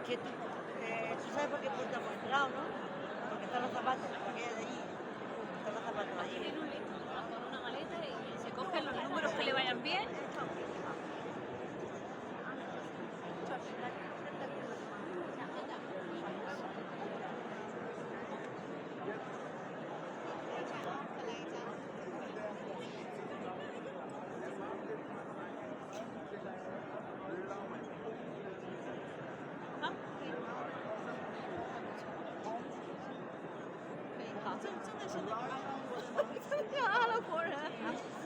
Que tú sabes por qué puerta hemos entrado, ¿no? Porque están los zapatos, aquella de allí. Están los zapatos allí. Tienen un listón con una maleta y se cogen los números que le vayan bien. 这真的是那个阿拉伯人吗？真的阿拉伯人。